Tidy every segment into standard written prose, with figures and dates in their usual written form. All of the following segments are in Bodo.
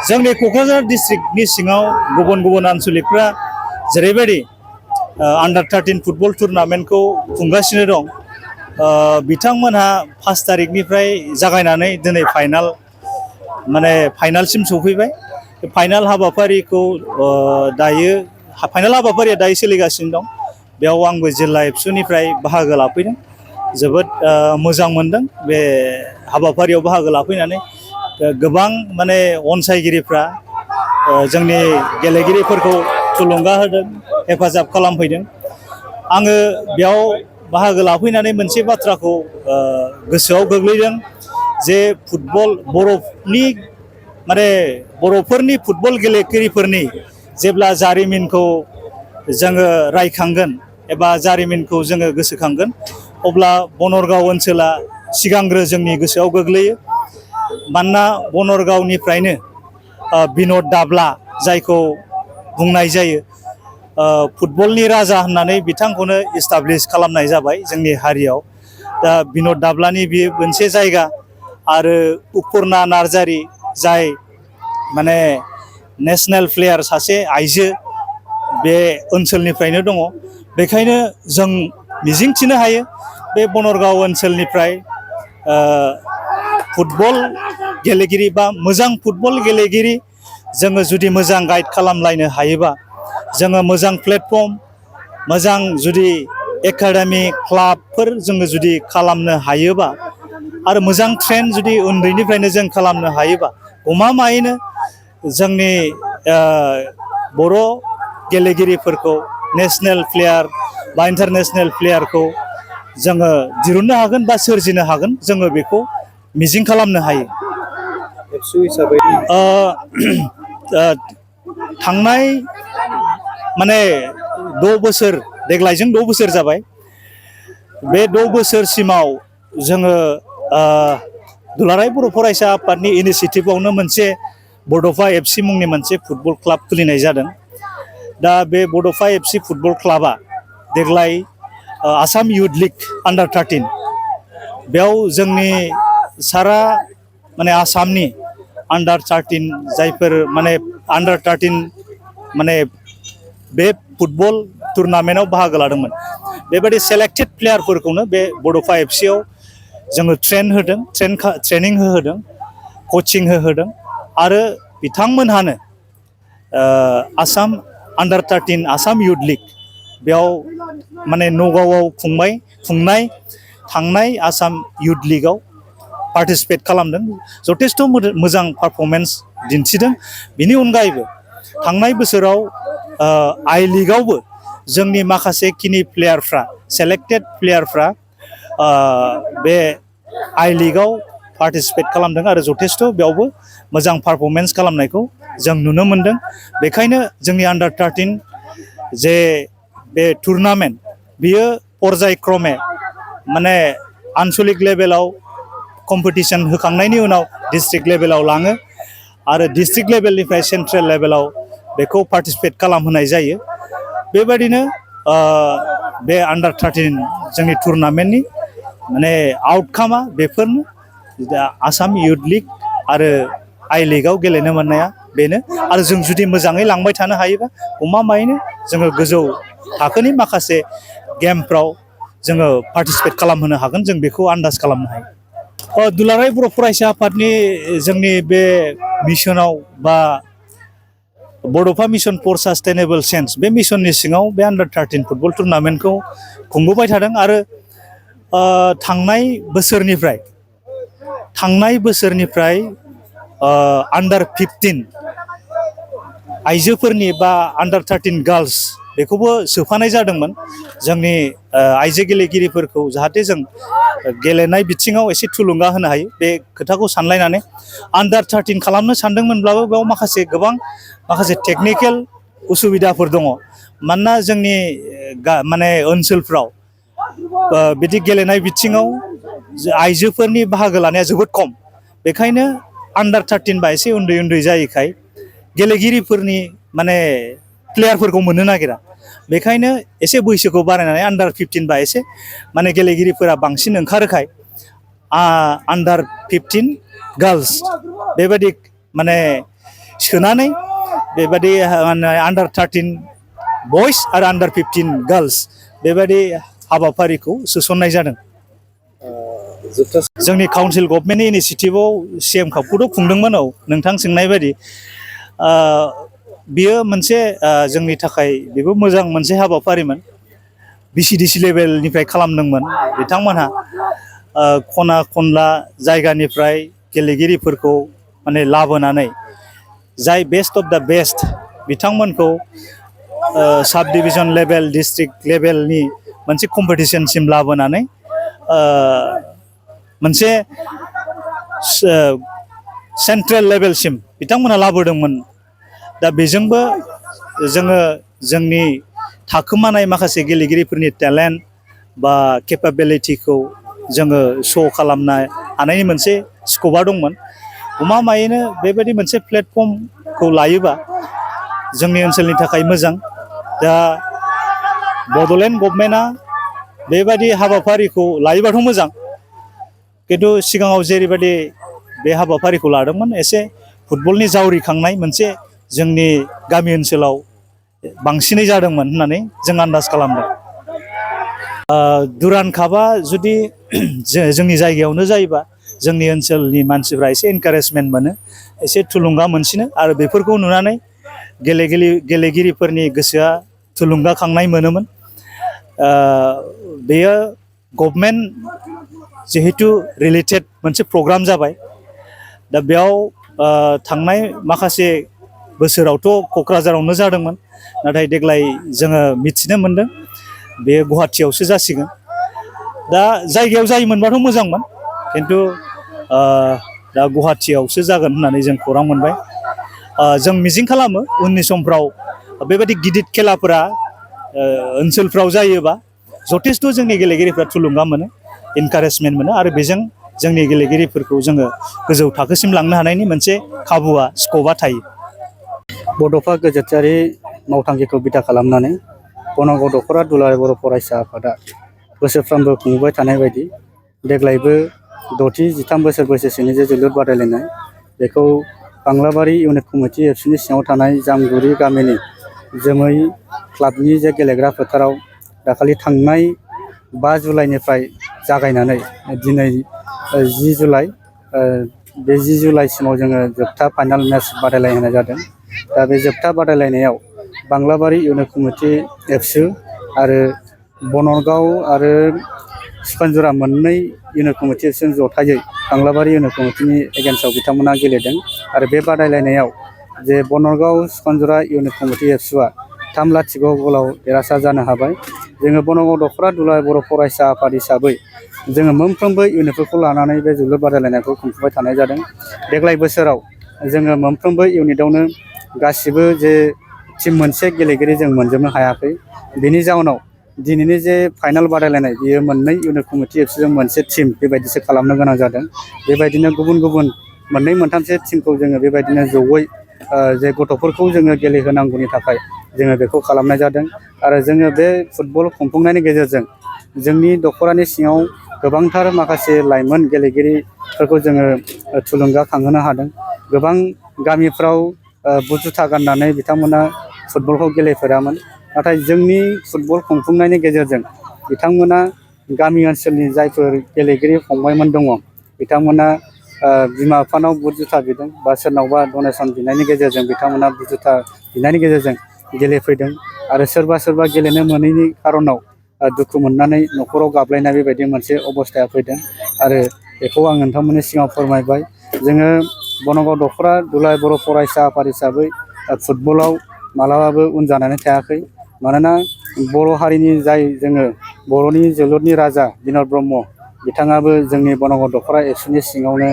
जोंनि क'क्राझार डिस्ट्रिक्टनि सिङाव गुबुन गुबुन आनसलिकफ्रा जेरैबायदि आन्डार 13 फुटबल टुर्नामेन्टखौ खुंगासिनो दं बिथांमोनहा 5 तारिखनिफ्राय जागायनानै दिनै फाइनालसिम सौफैबाय फाइनाल हाबाफारिखौ फाइनाल हाबाफारिया दायो सोलिगासिनो दं बेयाव आंबो जिल्ला एबसुनिफ्राय बाहागो लाफैदों जोबोद मोजां मोनदों बे हाबाफारियाव बाहागो लाफैनानै गोबां अनसायगिरिफ्रा जोंनि गेलेगिरिफोरखौ थुलुंगा होदों हेफाजाब खालामफैदों आङो बेयाव बाहागो लाफैनानै मोनसे बाथ्राखौ गोसोआव गोग्लैदों जे फुटबल बर'फोरनि फुटबल गेलेगिरिफोरनि जेब्ला जारिमिनखौ जोङो रायखांगोन एबा जारिमिनखौ जोङो गोसोखांगोन अब्ला बनरगाव ओनसोला सिगांग्रो जोंनि गोसोआव गोग्लैयो मानोना बनरगावनिफ्रायनो बिन'द दाब्ला जायखौ बुंनाय जायो फुटबलनि राजा होननानै बिथांखौनो इस्टाब्लिश खालामनाय जाबाय जोंनि हारियाव दा बिन'द दाब्लानि बियो मोनसे जायगा आरो उपुर्ना नार्जारी जाय नेशनेल प्लेयार सासे आइजो बे ओनसोलनिफ्रायनो दङ बेखायनो जों मिजिंथिनो हायो बे बनरगाव ओनसोलनिफ्राय फुटबल गेलेगिरि बा मोजां फुटबल गेलेगिरि जोङो जुदि मोजां गाइड खालामलायनो हायोबा जोङो मोजां प्लेटफर्म मोजां जुदि एकाडेमि क्लाबफोर जोङो जुदि खालामनो हायोबा आरो मोजां ट्रेन जुदि उन्दैनिफ्रायनो जों खालामनो हायोबा गमामायैनो जोंनि बर' गेलेगिरिफोरखौ नेशनेल प्लेयार बा इन्टारनेशनेल प्लेयारखौ जोङो दिरुननो हागोन बा सोरजिनो हागोन जोङो बेखौ मिजिं खालामनो हायो एबसु हिसाबै थांनाय 6 बोसोर देग्लायजों 6 बोसोर जाबाय बे 6 बोसोरसिमाव जोङो दुलाराय बर' फरायसा आफादनि इनिसिएटिभआवनो मोनसे बड'फा एफसि मुंनि मोनसे फुटबल क्लाब खुलिनाय जादों दा बे बड'फा एफसि फुटबल क्लाबा देग्लाय आसाम इउथ लिग आन्डार 13 बेयाव जोंनि सारा आसामनि आन्डार 13 जायफोर आन्डार 13 बे फुटबल टुर्नामेन्टआव बाहागो लादोंमोन बेबायदि सेलेक्टेड प्लेयारफोरखौनो बे बड'फा एफसिआव जोङो ट्रेनिं होहोदों कचिं होहोदों आरो बिथांमोनहानो आसाम आन्डार 13 आसाम इउथ लिग बेयाव नगावआव खुंनाय थांनाय आसाम इउथ लिगआव पार्टिसिपेट खालामदों जथेस्थ' मोजां पारफरमेन्स दिन्थिदों बिनि अनगायैबो थांनाय बोसोराव आइ लिगआवबो जोंनि माखासे खिनि प्लेयारफ्रा सेलेक्टेड प्लेयारफ्रा बे आइ लिगआव पार्टिसिपेट खालामदों आरो जथेस्थ' बेयावबो मोजां पारफरमेन्स खालामनायखौ जों नुनो मोनदों बेखायनो जोंनि आन्डार 13 जे बे टुर्नामेन्ट बियो पर्यायक्रमे आनसलिक लेभेलाव कम्पिटिशन होखांनायनि उनाव डिस्ट्रिक्ट लेभेलाव लाङो आरो डिस्ट्रिक्ट लेभेलनिफ्राय सेन्ट्रेल लेभेलाव बेखौ पार्टिसिपेट खालामहोनाय जायो बेबायदिनो बे आन्डार 13 जोंनि टुर्नामेन्टनि आउटकामा बेफोरनो आसाम इउथ लिग आरो आइ लिगआव गेलेनो मोननाया बेनो आरो जों जुदि मोजाङै लांबाय थानो हायोबा गमामायैनो जोङो गोजौ थाखोनि माखासे गेमफ्राव जोङो पार्टिसिपेट खालामहोनो हागोन जों बेखौ आन्दाज खालामनो हायो दुलाराय बर' फरायसा आफादनि जोंनि बे मिशनाव बा बड'फा मिशन फर सास्टेनेबल चेन्ज बे मिशननि सिङाव बे आन्डार 13 फुटबल टुर्नामेन्टखौ खुंबोबाय थादों आरो थांनाय बोसोरनिफ्राय आन्डार 15 आइजोफोरनि बा आन्डार 13 गार्ल्स बेखौबो सोफानाय जादोंमोन जोंनि आइजो गेलेगिरिफोरखौ जाहाथे जों गेलेनाय बिथिङाव एसे थुलुंगा होनो हायो बे खोथाखौ सानलायनानै आन्डार 13 खालामनो सानदोंमोनब्लाबो बेयाव गोबां माखासे टेकनिकेल उसुबिदाफोर दङ मानोना जोंनि ओनसोलफ्राव बिदि गेलेनाय बिथिङाव आइजोफोरनि बाहागो लानाया जोबोद खम बेखायनो आन्डार 13 बा एसे उन्दै जायैखाय गेलेगिरिफोरनि प्लेयारफोरखौ मोननो नागिरा बेखायनो एसे बैसोखौ बारायनानै आन्डार 15 बा एसे गेलेगिरिफोरा बांसिन ओंखारोखाय आन्डार 15 गार्ल्स बेबायदि सोनानै बेबायदि आन्डार 13 बयस आरो आन्डार 15 गार्लस बेबायदि हाबाफारिखौ सोसननाय जादों। जोंनि काउन्सिल गभर्नमेन्टनि इनिसिएटिभआव CM कापखौथ' खुंदोंमोन। औ नोंथां सोंनाय बायदि बियो मोनसे जोंनि थाखाय बेबो मोजां मोनसे हाबाफारिमोन। BCDC लेभेलनिफ्राय खालामदोंमोन बिथांमोनहा खना खनला जायगानिफ्राय गेलेगिरिफोरखौ माने लाबोनानै जाय बेस्ट अफ दा बेस्ट बिथांमोनखौ साब डिभिजन लेभेल डिस्ट्रिक्ट लेभेलनि मोनसे कम्पिटिशनसिम लाबोनानै मोनसे सेन्ट्रेल लेभेलसिम बिथांमोनहा लाबोदोंमोन। दा बेजोंबो जोङो जोंनि थाखोमानाय माखासे गेलेगिरिफोरनि टेलेन्ट बा केपाबिलिटिखौ जोङो श' खालामनो हानायनि मोनसे स्क'पा दंमोन। गमामायैनो बेबायदि मोनसे प्लेटफर्मखौ लायोबा जोंनि ओनसोलनि थाखाय मोजां। दा बड'लेण्ड गभर्नमेन्टआ बेबायदि हाबाफारिखौ लायोबाथ' मोजां, खिन्थु सिगाङाव जेरैबायदि बे हाबाफारिखौ लादोंमोन एसे फुटबलनि जावरिखांनाय मोनसे जोंनि गामि ओनसोलाव बांसिनै जादोंमोन होननानै जों आन्दाज खालामदों। दुरान्ड कापआ जुदि जोंनि जायगायावनो जायोबा जोंनि ओनसोलनि मानसिफ्रा एसे एनकारेजमेन्ट मोनो, एसे थुलुंगा मोनसिनो आरो बेफोरखौ नुनानै गेलेगिरिफोरनि गोसोआ थुलुंगाखांनाय मोनोमोन। बेयो गभर्नमेन्ट जिहेतु रिलेटेड मोनसे प्रग्राम जाबाय। दा बेयाव थांनाय माखासे बोसोरावथ' क'क्राझारावनो जादोंमोन, नाथाय देग्लाय जोङो मिथिनो मोन्दों बे गुवाहाटियावसो जासिगोन। दा जायगायाव जायोमोनबाथ' मोजांमोन, खिन्थु दा गुवाहाटियावसो जागोन होननानै जों खौरां मोनबाय। जों मिजिं खालामो उननि समफ्राव बेबायदि गिदिर खेलाफोरा ओनसोलफ्राव जायोबा जथेस्थ' जोंनि गेलेगिरिफ्रा थुलुंगा मोनो, इनकारेजमेन्ट मोनो आरो बेजों जोंनि गेलेगिरिफोरखौ जोङो गोजौ थाखोसिम लांनो हानायनि मोनसे खाबुआ स्क'पा थायो। बड'फा गोजोनथायारि मावथांखिखौ बिथा खालामनानै बनागाव दख'रा दुलाराय बर' फरायसा आफादा बोसोरफ्रोमबो खुंबोबाय थानाय बायदि देग्लायबो 63 बोसोर बैसोनि जे जोलुर बादायलायनाय बेखौ बांलाबारि इउनिट कमिटि एबसुनि सिङाव थानाय जामगुरि गामिनि जोमै क्लाबनि जे गेलेग्रा फोथाराव दाखालि थांनाय 5 जुलाइनिफ्राय जागायनानै दिनै 10 जुलाइ बे 10 जुलाइसिमाव जोङो जोबथा फाइनाल मेच बादायलायनाय जादों। दा बे जोबथा बादायलायनायाव बांलाबारि इउनिट कमिटि एबसु आरो बनरगाव आरो सुखानजरा मोननै इउनिट कमिटि एबसुनि जथायै बांलाबारि इउनिट कमिटिनि एगेन्स्टआव बिथांमोना गेलेदों आरो बे बादायलायनायाव जे बनरगाव सुखानजरा इउनिट कमिटि एबसुआ 3-0 गलाव देरहासार जानो हाबाय। जोङो बनरगाव दख'रा दुलाराय बर' फरायसा आफाद हिसाबै जोङो मोनफ्रोमबो इउनिटफोरखौ लानानै बे जोलुर बादायलायनायखौ खुंफुंबाय थानाय जादों। देग्लाय बोसोराव जोङो मोनफ्रोमबो इउनिटआवनो गासिबो जे टिम मोनसे गेलेगिरि जों मोनजोबनो हायाखै। बेनि जाउनाव दिनैनि जे फाइनाल बादायलायनाय बियो मोननै इउनिट कमिटि एबसुजों मोनसे टिम बेबायदिसो खालामनो गोनां जादों। बेबायदिनो गुबुन गुबुन मोननै मोनथामसो टिमखौ जोङो बेबायदिनो जयै जे गथ'फोरखौ जोङो गेलेहोनांगौनि थाखाय जोङो बेखौ खालामनाय जादों। आरो जोङो बे फुटबल खुंफुंनायनि गेजेरजों जोंनि दख'रानि सिङाव गोबांथार माखासे लाइमोन गेलेगिरिफोरखौ जोङो थुलुंगाखांहोनो हादों। गोबां गामिफ्राव बुट जुथा गाननानै बिथांमोना फुटबलखौ गेलेफेरामोन, नाथाय जोंनि फुटबल खुंफुंनायनि गेजेरजों बिथांमोना गामि ओनसोलनि जायफोर गेलेगिरि फंबायमोन दङ बिथांमोना बिमा बिफानाव बुट जुथा बिदों बा सोरनावबा डनेसन बिनायनि गेजेरजों बिथांमोना बुट जुथा बिनायनि गेजेरजों गेलेफैदों। आरो सोरबा गेलेनो मोनैनि खारनाव दुखु मोननानै न'खराव गाबलायनाय बेबायदि मोनसे अबस्थाया फैदों आरो बेखौ आं नोंथांमोननि सिगाङाव फोरमायबाय। जोङो बनगाव दख'रा दुलाराय बर' फरायसा आफाद हिसाबै फुटबलाव मालाबाबो उन जानानै थायाखै। मानोना बर' हारिनि जाय जोङो बर'नि जोलुरनि राजा बिन'द ब्रह्म बिथाङाबो जोंनि बनगाव दख'रा एबसुनि सिङावनो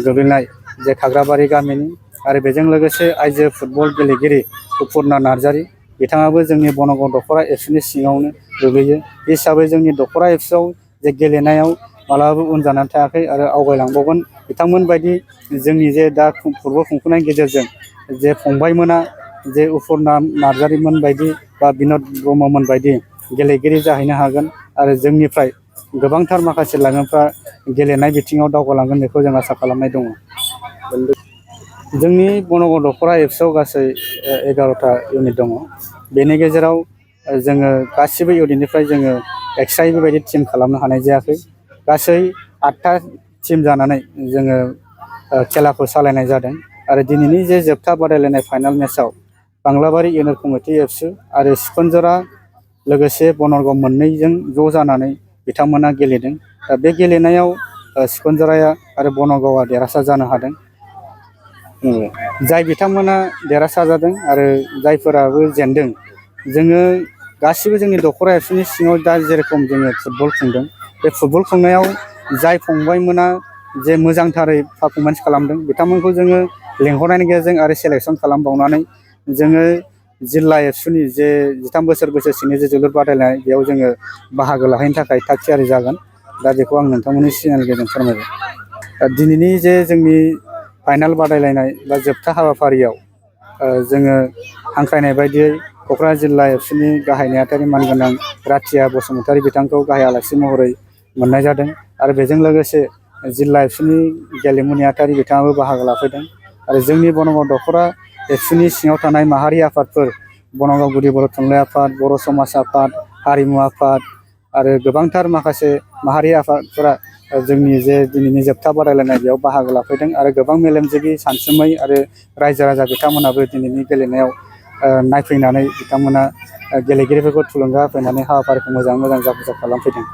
गोग्लैनाय जे खाग्राबारि गामिनि आरो बेजों लोगोसे आइजो फुटबल गेलेगिरि उपुर्ना नार्जारि बिथाङाबो जोंनि बनगाव दख'रा एबसुनि सिङावनो गोग्लैयो। बे हिसाबै जोंनि दख'रा एबसुआव जे गेलेनायाव मालाबाबो उन जानानै थायाखै आरो आवगायलांबावगोन। बिथांमोन बायदि जोंनि जे दा फुटबल खुंफुंनायनि गेजेरजों जे फंबायमोना जे उपुर्ना नार्जारिमोन बायदि बा बिन'द ब्रह्ममोन बायदि गेलेगिरि जाहैनो हागोन आरो जोंनिफ्राय गोबांथार माखासे लाइमोनफ्रा गेलेनाय बिथिङाव दावगालांगोन बेखौ जों आसा खालामनाय दङ। जोंनि बनग' दख'रा एप्सआव गासै 11टा इउनिट दङ। बेनि गेजेराव जोङो गासिबो इउनिटनिफ्राय जोङो एक्सट्रायै बेबायदि टिम खालामनो हानाय जायाखै। गासै 8टा टिम जानानै जोङो खेलाखौ सालायनाय जादों आरो दिनैनि जे जोबथा बादायलायनाय फाइनाल मेचआव बांलाबारि इउनिट कमिटि एबसु आरो सिखोनजरा लोगोसे बनरगाव मोननैजों ज' जानानै बिथांमोना गेलेदों। दा बे गेलेनायाव सिखोनजराया आरो बनरगावआ देरहासार जानो हादों। जाय बिथांमोना देरहासार जादों आरो जायफोराबो जेनदों, जोङो गासिबो जोंनि दख'रा एबसुनि सिङाव दा जेरेखम जोङो फुटबल खुंदों, बे फुटबल खुंनायाव जाय फंबायमोना जे मोजांथारै पारफरमेन्स खालामदों बिथांमोनखौ जोङो लेंहरनायनि गेजेरजों आरो सेलेक्सन खालामबावनानै जोङो जिल्ला एबसुनि जे 13 बोसोर बैसोसिमनि जे जोलुर बादायलायनाय बेयाव जोङो बाहागो लाहैनो थाखाय थाग थियारि जागोन। दा बेखौ आं नोंथांमोननि चेनेलनि गेजेरजों फोरमायबाय। दिनैनि जे जोंनि फाइनाल बादायलायनाय बा जोबथा हाबाफारियाव जोङो हांख्रायनाय बायदियै क'क्राझार जिल्ला एबसुनि गाहाय नेहाथारि मानगोनां राथिया बसुमतारी बिथांखौ गाहाय आलासि महरै मोननाय जादों आरो बेजों लोगोसे जिल्ला एबसुनि गेलेमु नेहाथारि बिथाङाबो बाहागो लाफैदों आरो जोंनि बनगाव दख'रा एबसुनि सिङाव थानाय माहारि आफादफोर बनगाव गुदि बर' थुनलाइ आफाद, बर' समाज आफाद, हारिमु आफाद आरो गोबांथार माखासे माहारि आफादफोरा जोंनि जे दिनैनि जोबथा बादायलायनाय बेयाव बाहागो लाफैदों आरो गोबां मेलेमजिबि सानसुमै आरो रायजो राजा बिथांमोनाबो दिनैनि गेलेनायाव नायफैनानै बिथांमोना गेलेगिरिफोरखौ थुलुंगा होफैनानै हाबाफारिखौ मोजाङै मोजां जाफुंसार खालामफैदों।